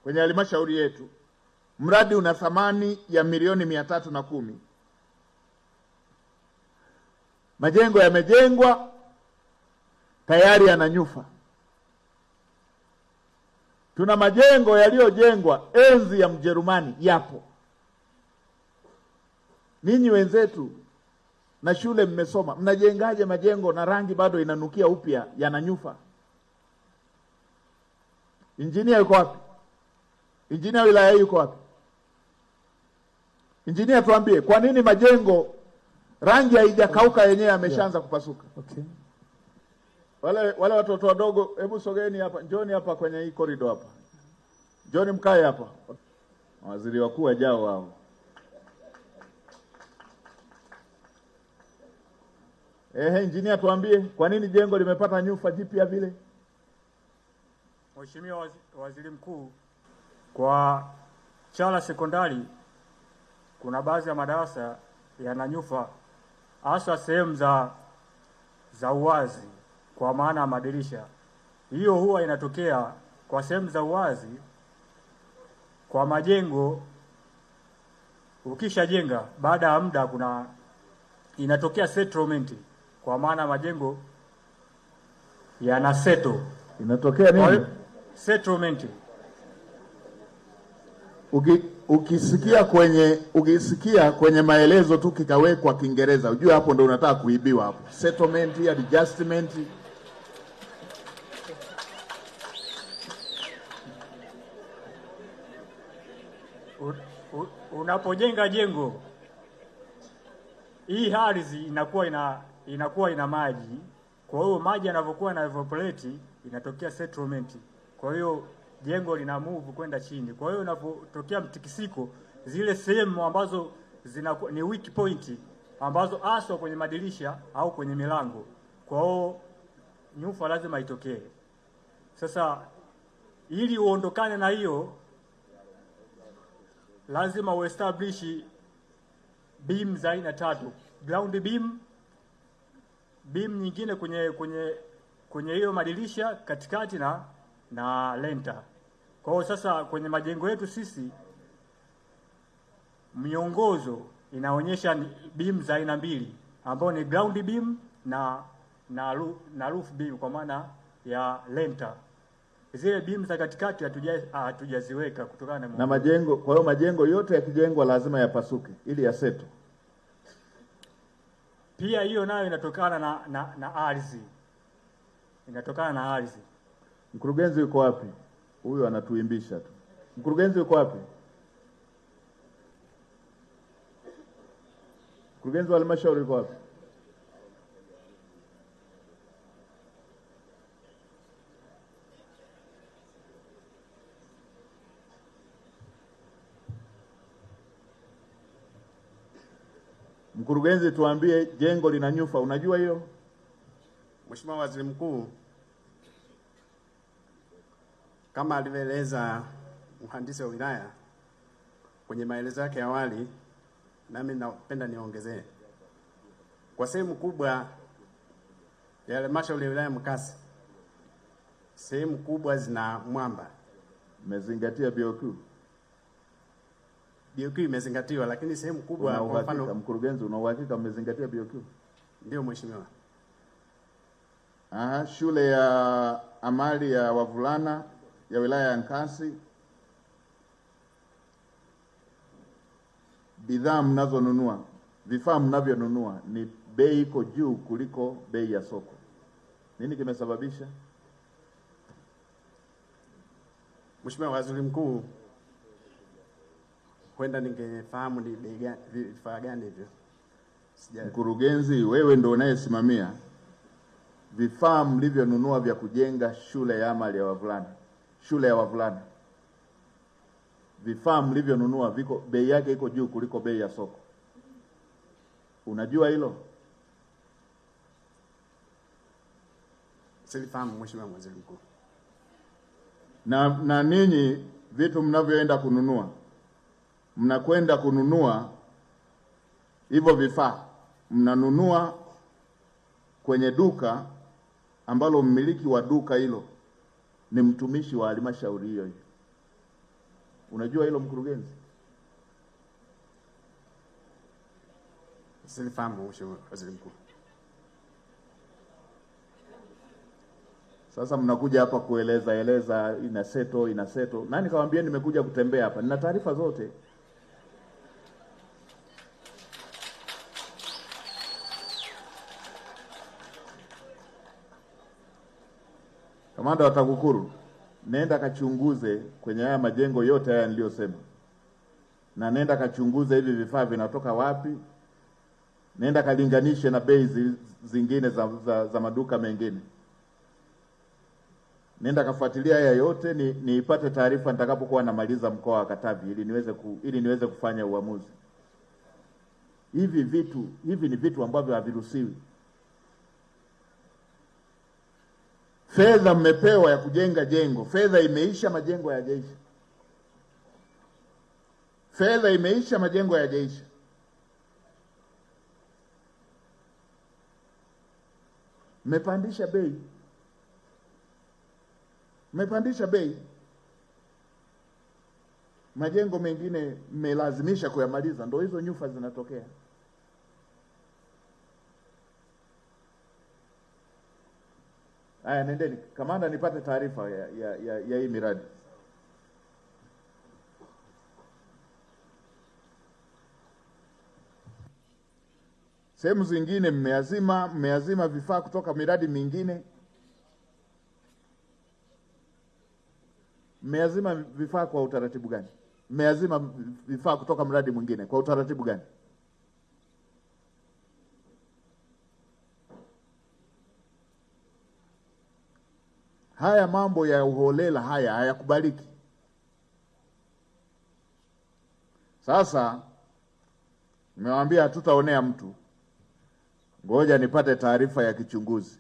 kwenye halmashauri yetu, mradi una thamani ya milioni 310. Majengo yamejengwa tayari yana nyufa. Tuna majengo yaliyojengwa enzi ya Mjerumani yapo. Ninyi wenzetu na shule mmesoma, mnajengaje majengo na rangi bado inanukia upya, yananyufa? Injinia yuko wapi? Injinia wilaya yuko wapi? Injinia tuambie, kwa nini majengo rangi haijakauka yenyewe ameshaanza kupasuka? Okay. Wale watoto wadogo, hebu sogeeni hapa, njoni hapa kwenye hii corridor hapa. Njoni mkae hapa. Waziri wakuu wajao wao. Injinia tuambie, kwa nini jengo limepata nyufa jipya vile? Mheshimiwa Waziri Mkuu, kwa Chala Sekondari kuna baadhi ya madarasa yana nyufa, hasa sehemu za uwazi, kwa maana ya madirisha. Hiyo huwa inatokea kwa sehemu za uwazi kwa majengo. Ukishajenga baada ya muda kuna inatokea settlement, kwa maana majengo yana settle. Inatokea nini? Settlement. Ukisikia kwenye maelezo tu kikawekwa Kiingereza, ujue hapo ndio unataka kuibiwa hapo. Settlement, adjustment. Unapojenga jengo, hii ardhi inakuwa ina maji. Kwa hiyo maji yanavyokuwa na evaporate inatokea settlement. Kwa hiyo jengo lina move kwenda chini. Kwa hiyo inapotokea mtikisiko, zile sehemu ambazo zina ni weak point, ambazo haswa kwenye madirisha au kwenye milango, kwa hiyo nyufa lazima itokee. Sasa ili uondokane na hiyo, lazima uestablish beam za aina tatu: ground beam, beam nyingine kwenye hiyo madirisha katikati na lenta. Kwa hiyo sasa kwenye majengo yetu sisi miongozo inaonyesha beam za aina mbili, ambao ni ground beam na roof beam, kwa maana ya lenta. Zile beam za katikati hatujaziweka kutokana na majengo. Kwa hiyo majengo yote yakijengwa lazima yapasuke ili yaseto. Pia hiyo nayo inatokana na ardhi. Inatokana na ardhi. Mkurugenzi yuko wapi? Huyu anatuimbisha tu. Mkurugenzi yuko wapi? Mkurugenzi wa halmashauri yuko wapi? Mkurugenzi tuambie, jengo lina nyufa, unajua hiyo? Mheshimiwa Waziri Mkuu, kama alivyoeleza mhandisi wa wilaya kwenye maelezo yake awali, nami napenda niongezee. Kwa sehemu kubwa ya halmashauri ya wilaya Nkasi, sehemu kubwa zina mwamba. Mmezingatia BOQ? BOQ imezingatiwa, lakini sehemu kubwa, kwa mfano, mkurugenzi, una uhakika mmezingatia BOQ? Ndio mheshimiwa. Aha, shule ya amali ya wavulana ya wilaya ya Nkasi, bidhaa mnazonunua, vifaa mnavyonunua ni bei iko juu kuliko bei ya soko. Nini kimesababisha? Mheshimiwa Waziri Mkuu, kwenda ningefahamu ni bei gani, vifaa gani hivyo. Mkurugenzi, wewe ndio unayesimamia vifaa mlivyonunua vya kujenga shule ya amali ya wavulana, shule ya wavulana. Vifaa mlivyonunua viko bei yake iko juu kuliko bei ya soko. Unajua hilo? Silifahamu Mheshimiwa Waziri Mkuu. Na ninyi vitu mnavyoenda kununua, mnakwenda kununua hivyo vifaa, mnanunua kwenye duka ambalo mmiliki wa duka hilo ni mtumishi wa halmashauri hiyo hiyo. Unajua hilo mkurugenzi? Silifahamu Mheshimiwa Waziri Mkuu. Sasa mnakuja hapa kueleza eleza inaseto inaseto. Nani kawaambia nimekuja kutembea hapa? Nina taarifa zote. Kamanda wa TAKUKURU, nenda kachunguze kwenye haya majengo yote haya niliyosema. Na nenda kachunguze hivi vifaa vinatoka wapi. Nenda kalinganishe na bei zingine za maduka mengine. Nenda kafuatilia haya yote niipate taarifa nitakapokuwa namaliza mkoa wa Katavi ili niweze kufanya uamuzi. Hivi vitu, hivi ni vitu ambavyo haviruhusiwi. Fedha mmepewa ya kujenga jengo, fedha imeisha, majengo hayajaisha. Fedha imeisha, majengo hayajaisha. Mmepandisha bei. Mmepandisha bei. Majengo mengine mmelazimisha kuyamaliza, ndio hizo nyufa zinatokea. Haya, nendeni kamanda nipate taarifa ya hii miradi. Sehemu zingine mmeazima vifaa kutoka miradi mingine. Mmeazima vifaa kwa utaratibu gani? Mmeazima vifaa kutoka mradi mwingine kwa utaratibu gani? Haya mambo ya uholela haya hayakubaliki. Sasa nimewaambia hatutaonea mtu. Ngoja nipate taarifa ya kichunguzi.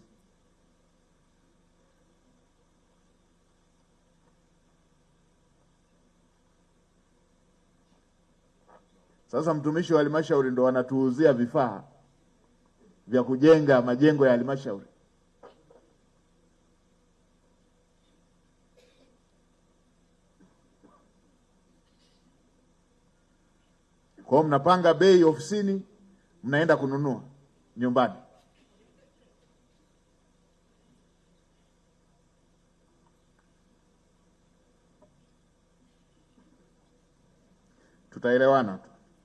Sasa mtumishi wa halmashauri ndo anatuuzia vifaa vya kujenga majengo ya halmashauri. Kwa mnapanga bei ofisini, mnaenda kununua nyumbani. Tutaelewana tu.